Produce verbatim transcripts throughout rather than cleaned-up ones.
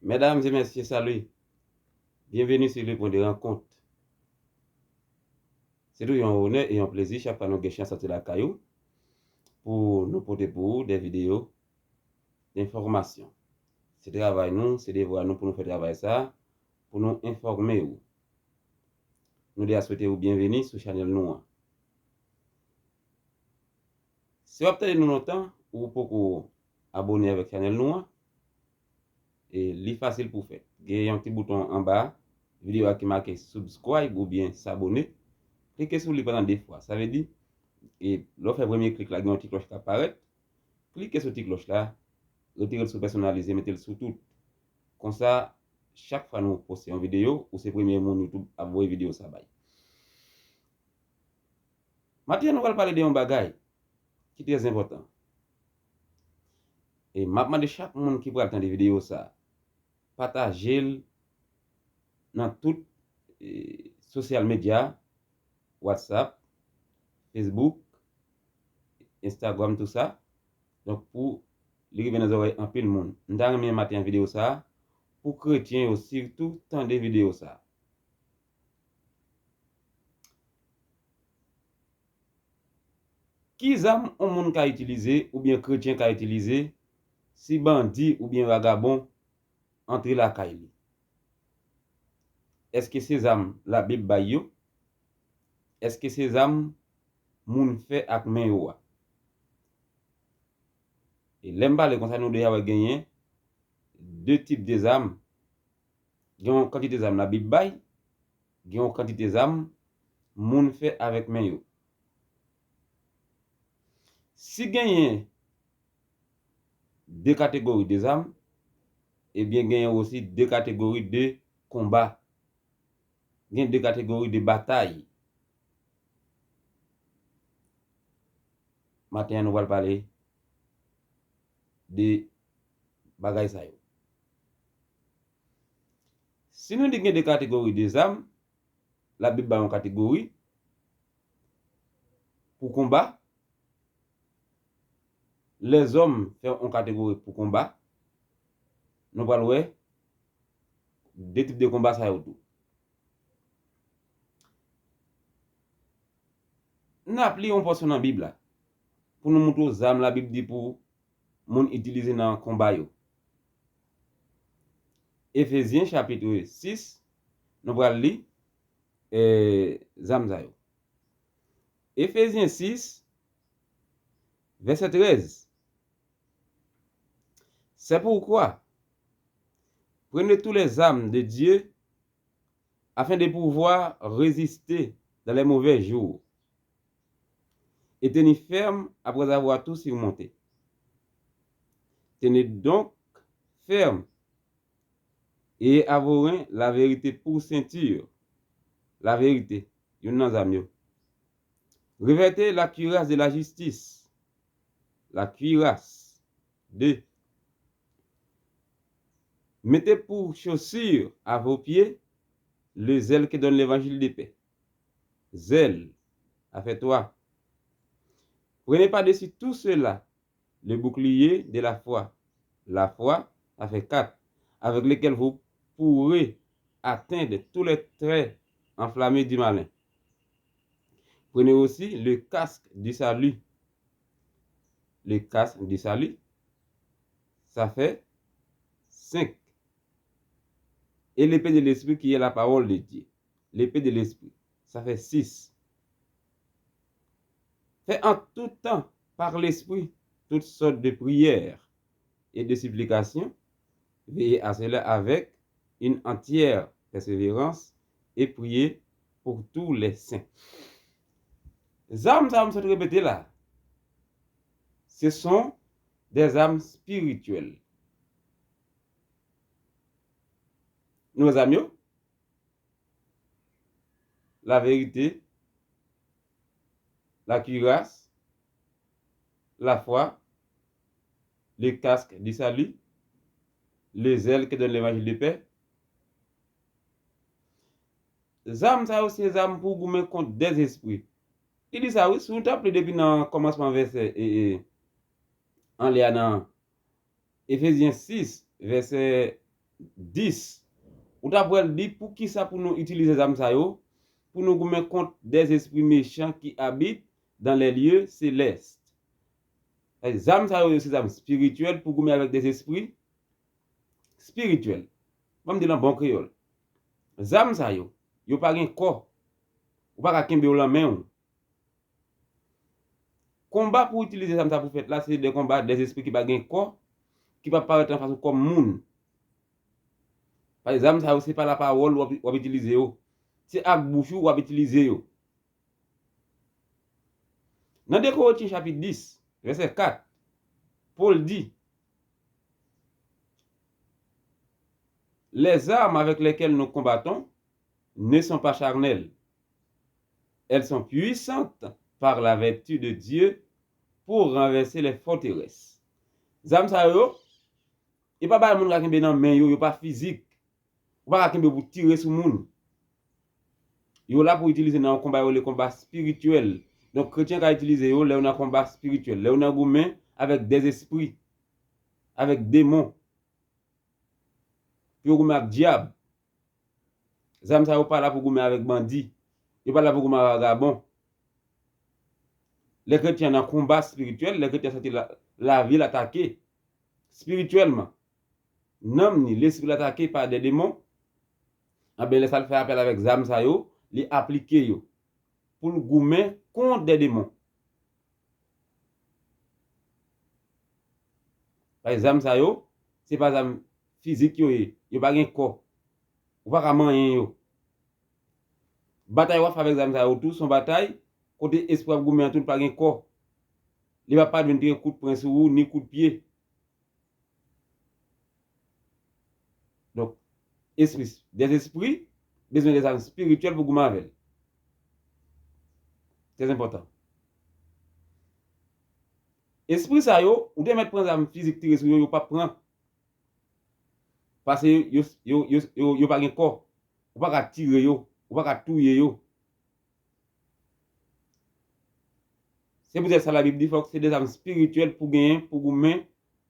Medam e mesye, sali! Byenveni sou Le Point de Rencontre. Se toujou yon onè e yon plezi chak fwa nou gen chans soti lakay ou pou nou pote pou ou de videyo enfòmasyon. Se travay nou, se devwa nou pou nou fè travay sa a, pou nou enfòme ou. Nou deja swete ou byenveni sou chanèl nou an. Si w ap tande nou lontan, ou poko abòne avèk chanèl nou an, e li fasil pou fèt. Gen yon ti bouton anba videyo a ki make subscribe oubyen s'abonner. Klike sou li pandan de fwa. Sa vle di, e lè w fè premye klik la, gen yon ti klòch k ap parèt. Klike sou ti klòch la, retire l sou pèsonalize, mete l sou tout. Konsa, chak fwa nou poste yon videyo, ou se premye moun YouTube ap voye videyo sa bay. Maten an, nou pral pale de yon bagay ki trè enpòtan. E m ap mande chak moun ki pral tande videyo sa a, pataje l nan tout, e, sosyal medya, WhatsApp, Facebook, Instagram, tou sa. Donk, pou li rive nan zòrèy anpil moun. M ta renmen maten an videyo sa a, pou kretyen yo sitou tande videyo sa a. Ki zam yon moun ka itilize oubyen kretyen ka itilize si bandi oubyen vagabon antre lakay li? Èske se zam Labib bay yo? Èske se zam moun fè ak men yo a? E lè m pale konsa, nou deja wè genyen de tip de zam. Gen yon kantite zam Labib bay, gen yon kantite zam moun fè avèk men yo. Si genyen de kategori de zam, ebyen genyen osi de kategori de konba. Gen de kategori de batay. Maten an, nou pral pale de bagay sa yo. Si nou di gen de kategori de zam, Labib ba yon kategori pou konba, lèzòm fè yon kategori pou konba, nou pral wè de tip de konba sa yo tou. N ap li yon pòsyon nan Bib la pou nou montre w zam Labib di pou moun itilize nan konba yo. Efezyen chapit sis, nou pral li, eh, zam sa yo. Efezyen sis, vèsè trèz. C'est pourquoi, prenez toutes les armes de Dieu afin de pouvoir résister dans les mauvais jours, et tenir ferme après avoir tout surmonté. Tenez donc ferme, ayez à vos reins la vérité pour ceinture. La vérité, youn nan zam yo. Revêtez la cuirasse de la justice. La cuirasse. Deux. Mettez pour chaussure à vos pieds le zèle que donne l'évangile de paix. Zèle. Ça fait trois. Prenez par-dessus tout cela le bouclier de la foi. La foi, ça fait quatre. Avec lequel vous pourrez atteindre tous les traits enflammés du malin. Prenez aussi le casque du salut. Le casque du salut, ça fait cinq. Et l'épée de l'esprit qui est la parole de Dieu. L'épée de l'esprit, ça fait six. Faites en tout temps par l'esprit toutes sortes de prières et de supplications. Veillez à cela avec une entière persévérance et priez pour tous les saints. Zam sa m sot repete la, ce sont des armes spirituelles. Nou wè zam yo? La vérité, la cuirasse, la foi, le casque du salut, les ailes que donne l'évangile de paix. Zam sa yo se zam pou goumen kont dèzespri. Li di sa wi, si w t ap li depi nan kòmansman vèsè, e, e, anlè a nan Efezyen sis, vèsè dis, ou t ap wè l di, poukisa pou nou itilize zam sa yo? Pou nou goumen kont des esprits méchants qui habitent dans les lieux célestes. Zam sa yo, yo se zam espirityèl pou goumen avèk des esprits espirityèl. Ban m di l an bon kreyòl. Zam sa yo, yo pa gen kò. Ou pa ka kenbe yo lan men w. Konba pou itilize zam sa pou fèt la, se de konba des esprits ki pa gen kò, ki pa parèt anfas ou kòm moun. Paske zam sa yo, se pa lapawòl w ap, w ap itilize yo. Se ak bouch ou w ap itilize yo. Nan de Korentyen chapit dis, vèsè kat, Pòl di, Les armes avec lesquelles nous combattons ne sont pas charnelles. Elles sont puissantes par la vertu de Dieu pour renverser les forteresses. Zam sa yo, e pa bagay moun ka kenbe nan men yo, yo pa fizik. Ou pa ka kenbe pou tire sou moun. Yo la pou itilize nan yon konba yo rele konba espirityèl. Donk, kretyen ka itilize yo lè yo nan konba espirityèl, lè yo nan goumen avèk dèzespri, avèk demon. Pou yo goumen ak dyab. Zam sa yo pa la pou goumen avèk bandi. Yo pa la pou goumen avèk vagabon. Lè kretyen nan konba espirityèl, lè kretyen santi la, lavi l atake espirityèlman, nanm ni, lespri l atake pa de demon, anben, lè sa l fè apèl avèk zam sa yo, li aplike yo pou l goumen kont de demon. Paske zam sa yo, se pa zam fizik yo ye, yo pa gen kò. Ou pa ka manyen yo. Batay w ap fè avèk zam sa yo tou, se yon batay kote espri w ap goumen an tou, li pa gen kò. Li pa pa vin tire kout pwen sou ou, ni kout pye. Donk, espri, dèzespri bezwen de zam espirityèl pou goumen avè l. Trè enpòtan. Espri sa yo, ou te mèt pran zam fizik tire sou yo, yo p ap pran. Paske yo, yo, yo, yo, yo pa gen kò. Ou pa ka tire yo, ou pa ka touye yo. Se poutèt sa Labib di fòk se de zam espirityèl pou genyen, pou goumen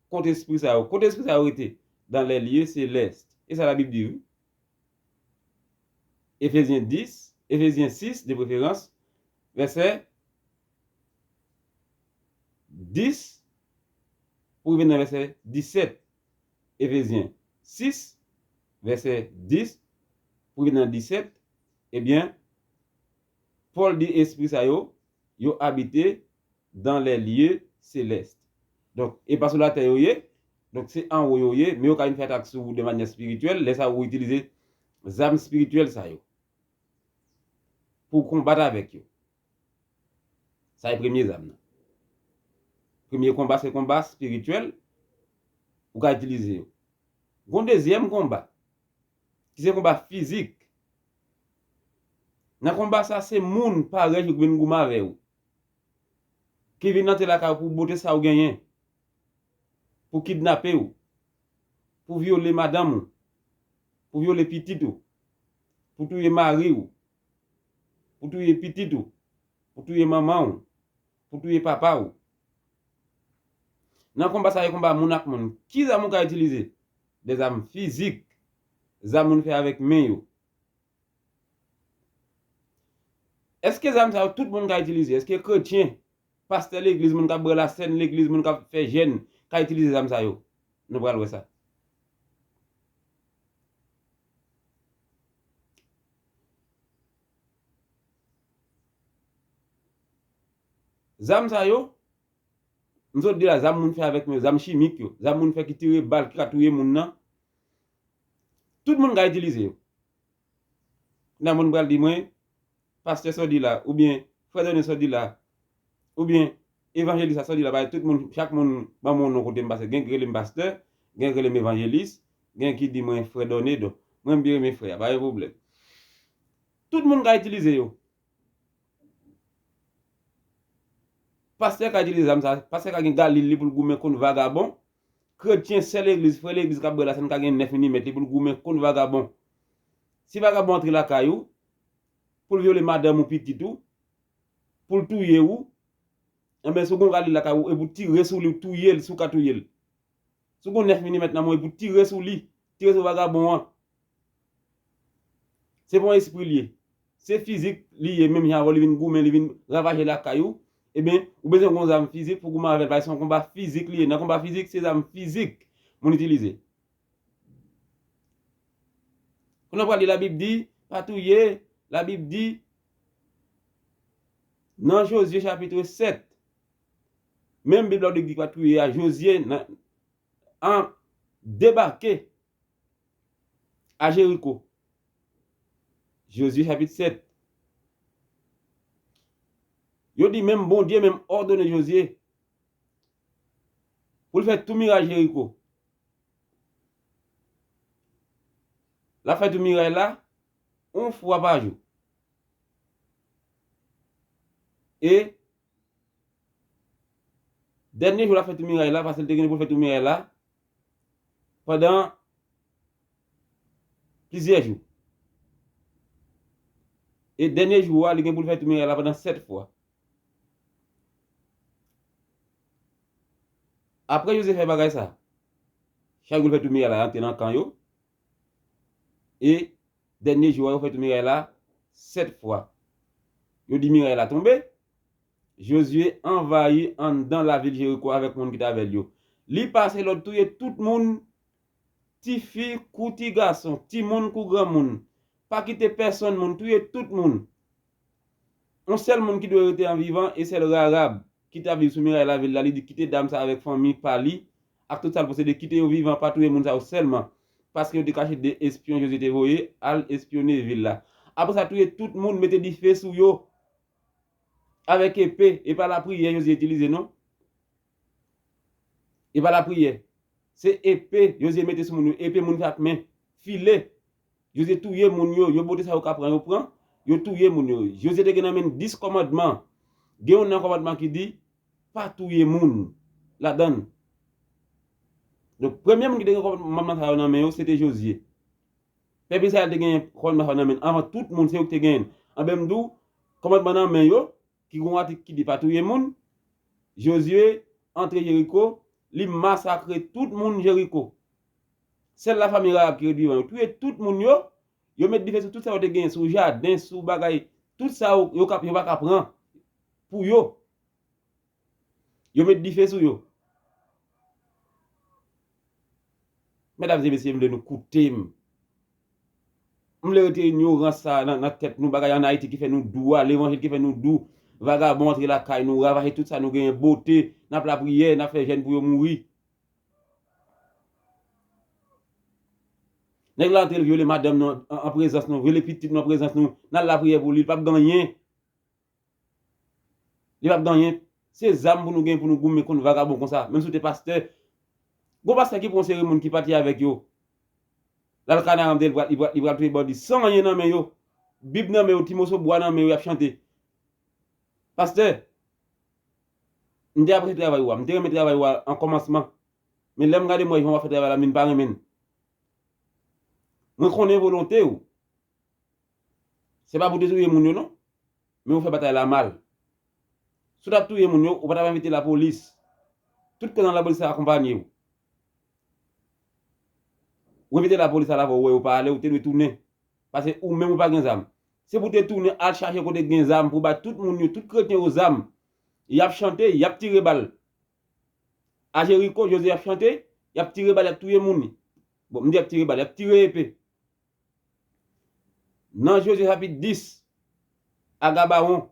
kont espri sa yo. Kote espri sa yo rete? Dans les lieux célestes. E sa Labib di, wi. Efezyen dis, Efezyen sis, de preferans, vèsè dis pou rive nan vèsè disèt. Efezyen sis, vèsè dis pou rive nan disèt, ebyen, Pòl di espri sa yo, yo abite dans les lieux célestes. Donk, e pa sou latè yo ye, donk se anwo yo ye, men yo ka vin fè atak sou ou de manyè espirityèl, lè sa ou itilize zam espirityèl sa yo pou konbat avèk yo. Sa e premye zam nan. Premye konba se konba espirityèl, ou ka itilize yo. Gon dezyèm konba, ki se konba fizik. Nan konba sa, se moun parèy ou ki vin goumen avè w, ki vin antre lakay ou pou bote sa ou genyen, pou kidnape w, pou vyole madanm ou, pou vyole pitit ou, pou touye mari w, pou touye pitit ou, pou touye manman w, pou touye papa w. Nan konba sa, e konba moun ak moun. Ki zam ou ka itilize? De zam fizik, zam moun fè avèk men yo. Èske zam sa yo tout moun ka itilize? Èske kretyen, pastè legliz, moun k ap bwè lasèn legliz, moun k ap fè jèn ka itilize zam sa yo? Nou pral wè sa. Zam sa yo, m sot di la, zam moun fè avèk men yo, zam chimik yo, zam moun fè ki tire bal, ki ka touye moun nan, tout moun ka itilize yo. Nan moun pral di mwen, pastè sa w di la, oubyen frè Done sa w di la, oubyen evanjelis la sa w di la, bay tout moun, chak moun ban mwen yon non kote m pase. Gen ki rele m pastè, gen ki rele m evanjelis, gen ki di mwen frè Done, donk mwen m byen renmen frè a, pa gen pwoblèm. Tout moun ka itilize yo. Pastè ka itilize zam sa, pastè ka gen galil li pou l goumen kont vagabon. Kretyen, sè legliz, frè legliz k ap bwè lasèn ka gen nèf milimèt li pou l goumen kont vagabon. Si vagabon antre lakay ou, pou l vyole madanm ou, pitit ou, pou l touye ou, enben, si w gon galil lakay ou, e pou tire sou li, touye l, si w ka touye l. Si w gon nèf milimèt nan men w, e pou tire sou li. tire sou vagabon an. Se pa yon espri li ye. Se fizik li ye, menm jan avè w, li vin goumen, li vin ravaje lakay ou. Ebyen, ou bezwen gen yon zam fizik pou goumen avè l. Paske se yon konba fizik li ye. Nan konba fizik, se zam fizik moun itilize. Kounye a w pral li, Labib di, pa touye. Labib di, nan Jozye chapit sèt, menm Bib la w te di pa touye a, Jozye nan, an debake a Jeriko. Jozye chapit sèt. Yo di menm Bondye menm òdone Jozye pou l fè tou miray Jeriko. L ap fè tou miray la yon fwa pa jou. E dènye jou l ap fè tou miray la, paske l te gen pou l fè tou miray la pandan plizyè jou. E dènye jou a, li gen pou l fè tou miray la pandan sèt fwa. Apre Jozye fè bagay sa, chak jou l fè tou miray la, antre nan kan yo. E dènye jou a, yo fè tou miray la sèt fwa. Yo di miray la tonbe. Jozye anvayi anndan lavil Jeriko avèk moun ki t avè l yo. Li pase lòd touye tout moun, tifi kou ti gason, timoun kou granmoun. Pa kite pèsonn moun, touye tout moun. Yon sèl moun ki dwe rete an vivan, e sèl Rahab ki t ap viv sou miray lavil la, li di kite dam sa avèk fanmi pa li, ak tout sa l posede, kite yo vivan, pa touye moun sa yo sèlman, paske yo te kache de espyon Jozye te voye al espyone vil la. Apre sa, touye tout moun, mete dife sou yo avèk epe, e pa lapriyè Jozye itilize non. E pa lapriyè. Se epe Jozye mete sou moun yo, epe moun sa ak men, file. Jozye touye moun yo, yo bote sa yo ka pran, yo pran, yo touye moun yo. Jozye te gen nan men l dis kòmandman. Gen youn nan kòmandman ki di, pa touye moun ladan l. Donk, premye moun ki te gen kòmandman sa yo nan men yo, se te Jozye. Pèp Izrayèl te gen kòmandman sa yo nan men l anvan tout moun, se yo ki te genyen l. Anben m di w, kòmandman nan men yo, ki gen yon atik ki di pa touye moun, Jozye antre Jeriko, li masakre tout moun Jeriko. Sèl lafanmi Rahab ki ret vivan, yo touye tout moun yo, yo met dife sou tout sa yo te genyen, sou jaden, sou bagay, tout sa yo, yo ka, yo pa ka pran pou yo. Yo met dife sou yo. Medam e mesye, m vle nou koute m. M vle retire inyorans sa nan, nan tèt nou, bagay ann Ayiti ki fè nou dou a, levanjil ki fè nou dou. Vagabon antre lakay nou, ravaje tout sa nou genyen, bote, n ap lapriyè, n ap fè jèn pou yo mouri. Nèg la antre, l vyole madanm nou an, an prezans nou, vyole pitit nou an prezans nou, n al lapriyè pou li, l p ap gen anyen. Li p ap gen anyen. Se zam pou nou gen pou nou goumen kont vagabon konsa. Menm si w te pastè, gon pastè ki pran yon seri moun ki pati avèk yo. L al Kanaran, li pral, li pral, li pral touye bandi san anyen nan men yo. Bib nan men yo, ti moso bwa nan men yo, y ap chante. Pastè, m te apresye travay ou a, m te renmen travay ou a an kòmansman. Men lè m gade m wè jan w ap fè travay la, m vin pa renmen l. Mwen konnen volonte w. Se pa pou detwi moun yo non. Men ou fè batay la mal. Si w t ap touye moun yo, ou pa t ap envite lapolis. Tout kote lapolis la akonpanye w. Ou envite lapolis al avè w, ou wè yo pa ale, ou te dwe tounen. Paske ou menm ou pa gen zam. Se pou w te tounen al chache kote gen zam pou w bay tout moun yo, tout kretyen yo zam. Y ap chante, y ap tire bal. A Jeriko, Jozye ap chante, y ap tire bal, y ap touye moun. Bon, m di y ap tire bal, y ap tire epe. Nan Jozye chapit dis, a Gabawon,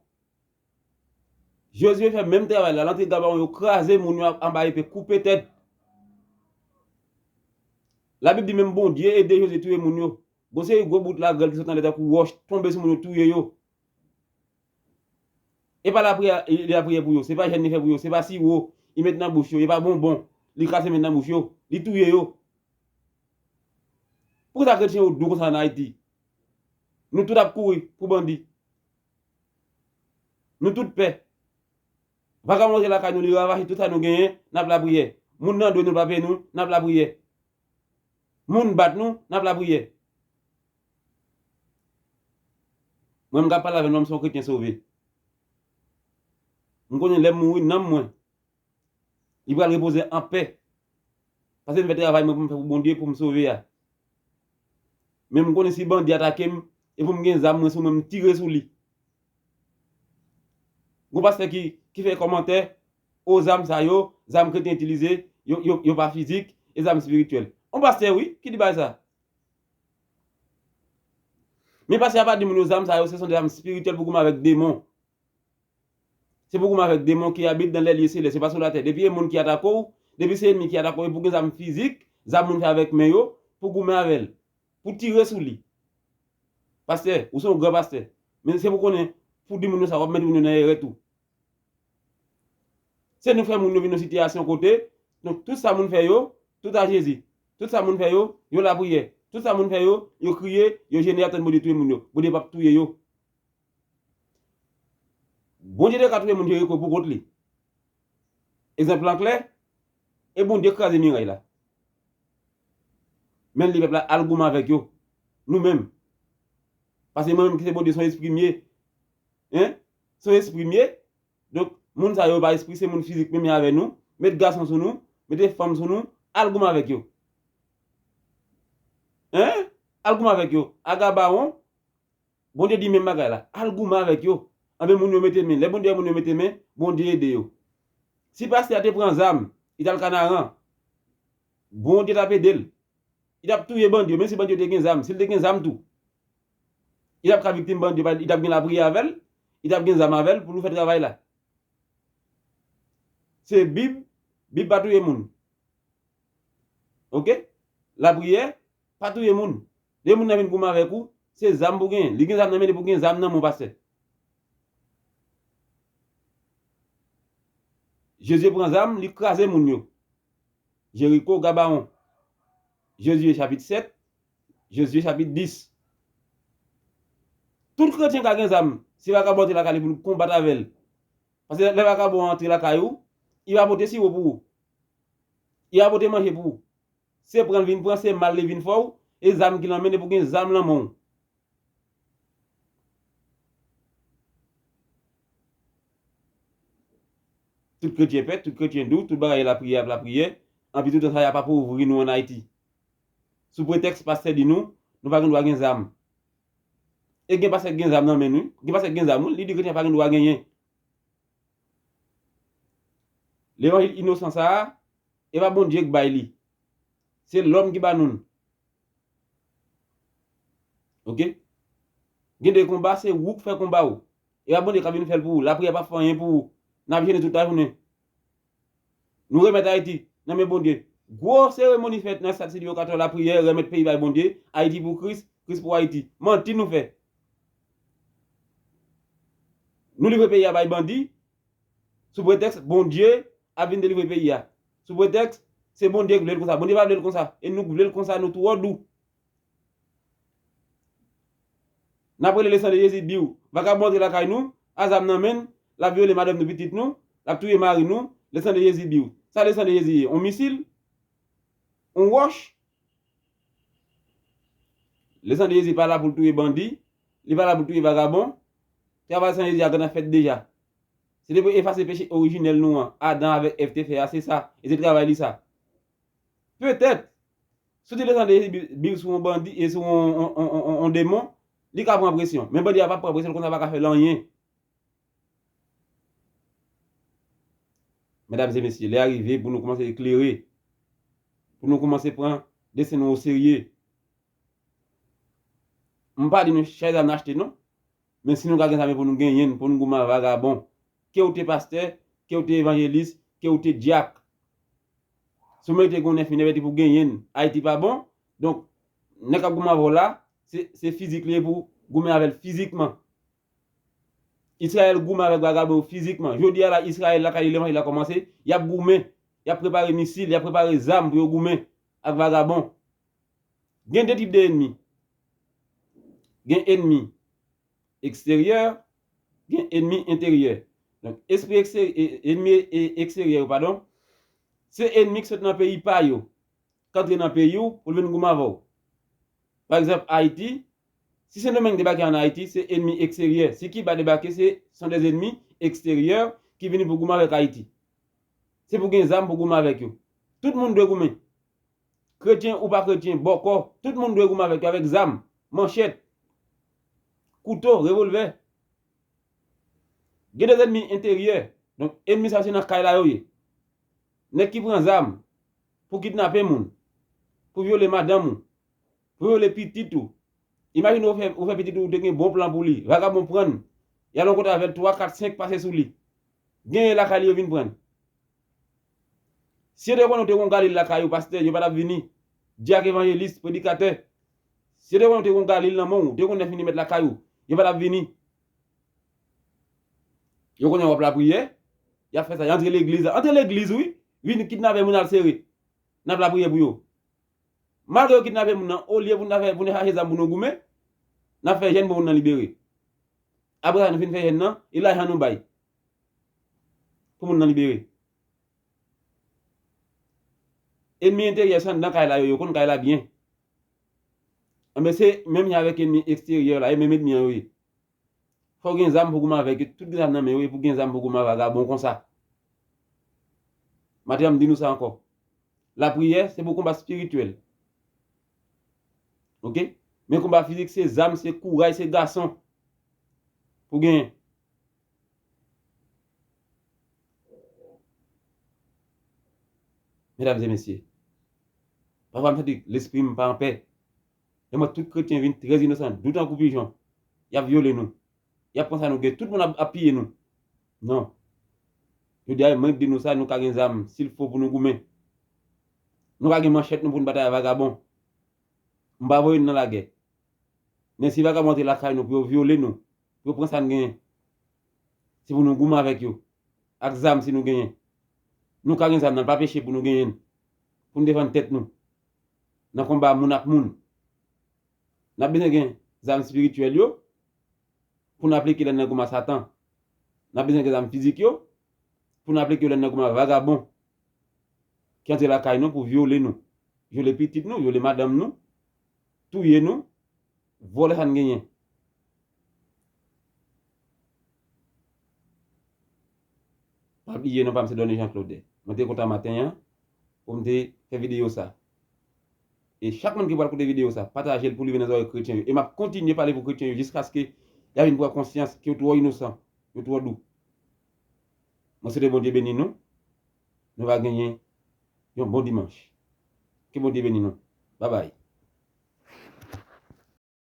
Jozye fè menm travay la, l antre Gabawon, yo kraze moun yo anba epe, koupe tèt. Labib di menm Bondye ede Jozye touye moun yo. Gon seri gwo bout lagrèl ki sot anlè tankou wòch tonbe sou moun yo, touye yo. E pa lapriyè, li lapriyè pou yo, se pa jèn li fè pou yo, se pa siwo li met nan bouch yo, e pa bonbon li kraze met nan bouch yo, li touye yo. Poukisa kretyen yo dou konsa ann Ayiti? Nou tout ap kouri pou bandi. Nou tout pè. Vagabon rantre lakay nou, li ravaje tout sa nou genyen, n ap lapriyè. Moun nan dwe nou pa peye nou, n ap lapriyè. Moun bat nou, n ap lapriyè. Mwen, m ka pale avè nou, m se yon kretyen sove. M konnen lè m mouri, nanm mwen, li pral repoze anpè. Paske m fè travay mwen pou m fè pou Bondye, pou m sove a. Men m konnen si bandi atake m, e pou m gen zam mwen sou mwen, m tire sou li. Gon pastè ki, ki fè kòmantè, o zam sa yo, zam kretyen itilize, yo, yo, yo pa fizik, e zam espirityèl. On pastè, wi, ki di bagay sa. Men pastè a pa di moun yo zam sa yo, se son de zam espirityèl pou goumen avèk demon. Se pou goumen avèk demon ki abite dans les lieux célestes, se pa sou latè. Depi e moun ki atake w, depi se enmi ki atake w, e pou gen zam fizik, zam moun fè avèk men yo, pou goumen avè l, pou tire sou li. Pastè, ou se yon gran pastè. Men se pou konnen, pou di moun yo sa, w ap mete moun yo nan erè tou. Se nou fè moun yo vin yon sitiyasyon kote, donk tout sa moun fè yo, tout a Jezi. Tout sa moun fè yo, yo lapriyè. Tout sa moun fè yo, yo kriye, yo jene, y ap tann Bondye touye moun yo. Bondye p ap touye yo. Bondye te ka touye moun Jeriko pou kont li. Egzanp lan klè, e Bondye kraze miray la. Men li pèp la al goumen avèk yo. Nou menm. Paske mwen menm ki se Bondye, se yon espri m ye. Hein? Se yon espri m ye. Donk, moun sa yo pa espri, se moun fizik menm jan avè nou. Met gason sou nou, mete fanm sou nou, al goumen avèk yo. Hein? Al goumen avèk yo. Aga bawon, Bondye di menm bagay la. Al goumen avèk yo. Anben moun yo mete men. Lè Bondye wè moun yo mete men, Bondye ede yo. Si pastè a te pran zam, li t al Kanaran, Bondye t ap ede l. Li t ap touye bandi yo, menm si bandi yo te gen zam. Si l te gen zam tou, li t ap ka viktim bandi yo, li t ap gen lapriyè avè l, li t ap gen zam avè l pou l fè travay la. Se Bib, Bib pa touye moun. Oke? Lapriyè pa touye moun. Lè moun nan vin goumen avèk ou, se zam pou genyen. Li gen zam nan men li, pou gen zam nan men w, pastè. Jozye pran zam, li kraze moun yo. Jeriko, Gabawon. Jozye chapit sèt, Jozye chapit dis. Tout kretyen ka gen zam, si vakabon antre lakay li pou l konbat avè l. Paske lè vakabon an antre lakay ou, li pa pote siwo pou ou. Li pa pote manje pou ou. Se pran l vin pran, se mal li vin fè w, e zam ki nan men li, pou gen zam nan men w. Tout kretyen pè, tout kretyen dou, tout bagay lapriyè ap lapriyè, anpi tout tan sa y ap apovri nou ann Ayiti. Sou pretèks pastè di nou, nou pa gen dwa gen zam. E gen pastè ki gen zam nan men l, wi. Gen pastè ki gen zam, wi. Li di kretyen pa gen dwa genyen. Levanjil inosan sa a, e pa Bondye k bay li. Se lòm ki ba nou l. Oke? Gen de konba, se ou k fè konba w. E pa Bondye k ap vin fè l pou ou. Lapriyè p ap fè anyen pou ou. N ap jene tout lajounen. Nou remèt Ayiti nan men Bondye. Gwo seremoni fèt nan estad Silvio Cator, lapriyè, remèt peyi bay Bondye. Ayiti pou Kris, Kris pou Ayiti. Manti nou fè. Nou livre peyi a bay bandi, sou pretèks Bondye ap vin delivre peyi a. Sou pretèks se Bondye k vle l konsa. Bondye pa vle l konsa. E nou k vle l konsa, nou twò dou. N ap rele le san de Jezi, biw. Vakabon antre lakay nou, a zam nan men l, l ap vyole madanm nou, pitit nou, l ap touye mari nou, le san de Jezi, biw. Sa le san de Jezi ye? On misil? On wòch? Le san de Jezi pa la pou l touye bandi, li pa la pou l touye vakabon. Travay san Jezi a gentan fèt deja. Se te pou efase peche orijinèl nou an, Adan avèk Èv te fè a, se sa, e se travay li sa. Petèt, si w di le san de Jezi, biw sou yon bandi e sou yon, yon, yon, yon, yon demon, li ka pran presyon. Men bandi a p ap pran presyon, l konsa pa ka fè l anyen. Medam e mesye, lè a rive pou nou kòmanse eklere, pou nou kòmanse pran desten nou oserye. M pa di nou chèz a n achte non, men si nou ka gen zam, pou nou genyen l, pou nou goumen ak vagabon. Ke w te pastè, ke w te evanjelis, ke w te dyak. Si w merite gen yon nèf, yon nèf pou w genyen l. Ayiti pa bon, donk, nèg k ap goumen avè w la, se, se fizik li ye pou w goumen avè l fizikman. Izrayèl goumen avèk vagabon yo fizikman. Jodi a la, Izrayèl la, kay levanjil la kòmanse, y ap goumen, y ap prepare misil, y ap prepare zam pou yo goumen ak vagabon. Gen de tip de ènmi. Gen ènmi eksteryè, gen ènmi enteryè. Donk, espri ekste-, e-, ènmi e-, eksteryè yo, padon, se ènmi ki sot nan peyi pa yo, k antre nan peyi w pou l vin goumen avè w. Pa egzanp, Ayiti, si Sendomeng debake ann Ayiti, se ènmi eksteryè. Si Kiba debake, se sont des ennemis extérieurs ki vini pou goumen avèk Ayiti. Se pou gen zam pou goumen avèk yo. Tout moun dwe goumen. Kretyen ou pa kretyen, bòkò, tout moun dwe goumen avèk yo avèk zam, manchèt, kouto, revòlvè. Gen de lènmi enteryè. Donk, ènmi sa yo se nan kay la yo ye. Nèg ki pran zam pou kidnape moun, pou vyole madanm ou, pou vyole pitit ou. Imajine ou fè, ou fè pitit ou, ou te gen bon plan pou li. Vagabon pran l. Y al yon kote avè l, twa, kat, senk pase sou li. Genyen lakay li, yo vin pran l. Si yo te konnen ou te gen yon galil lakay ou, pastè, yo pa t ap vini. Dyak, evanjelis, predikatè. Si yo te konnen ou te gen yon galil nan men w, ou te gen yon nèf milimèt lakay ou, yo pa t ap vini. Yo konnen w ap lapriyè, y ap fè sa, y antre legliz la. Antre legliz, wi. Vin kidnape moun al sere. N ap lapriyè pou yo. Malgre yo kidnape moun nan, olye pou n ta fè, pou n chache zam pou nou goumen, n ap fè jèn pou moun nan libere. Apre sa, nou fin fè jèn nan, e lajan nou bay pou moun nan libere. Ènmi enteryè se anndan kay la yo, yo konn kay la byen. Enben, se menm jan avèk ènmi eksteryè la, e menm ènmi an yo ye. Fò w gen zam pou goumen avèk yo, tout gen zam nan men yo, e pou gen zam pou goumen ak vagabon konsa. Maten an, m di nou sa ankò. Lapriyè, se pou konba espirityèl. Oke? Men konba fizik, se zam, se kouraj, se gason pou genyen. Medam e mesye, pafwa m santi lespri m pa anpè. Lè m wè tout kretyen vin trè inosan, dou tankou pijon. Y ap vyole nou. Y ap pran sa nou gen. Tout moun ap, ap piye nou. Non. Jodi a, mwen di nou sa, nou ka gen zam, si l fo pou nou goumen. Nou ka gen manchèt nou pou n batay ak vagabon. M pa voye n nan lagè. Men si vagabon antre lakay nou pou yo vyole nou, pou yo pran sa n genyen, se pou nou goumen avèk yo. Ak zam si nou genyen. Nou ka gen zam nan, pa peche pou nou genyen l. Pou n defann tèt nou. Nan konba moun ak moun. N ap bezwen gen zam espirityèl yo pou n aplike lè n nan goumen ak Satan. N ap bezwen gen zam fizik yo pou n aplike yo lè n nan goumen ak vagabon ki antre lakay nou pou vyole nou. Vyole pitit nou, vyole madanm nou, touye nou, vòlè sa n genyen. Pa bliye non pa m se Donny Jean Claude. Mwen te kontan maten an pou m te fè videyo sa. E chak moun ki pral koute videyo sa, pataje l pou li vin nan zòrèy kretyen yo. E m ap kontinye pale pou kretyen yo jiskaske y a vin pran konsyans ke yo twò inosan, yo twò dou. Mwen swete Bondye beni nou. Nou va genyen yon bon dimanch. Ke Bondye beni nou. Babay.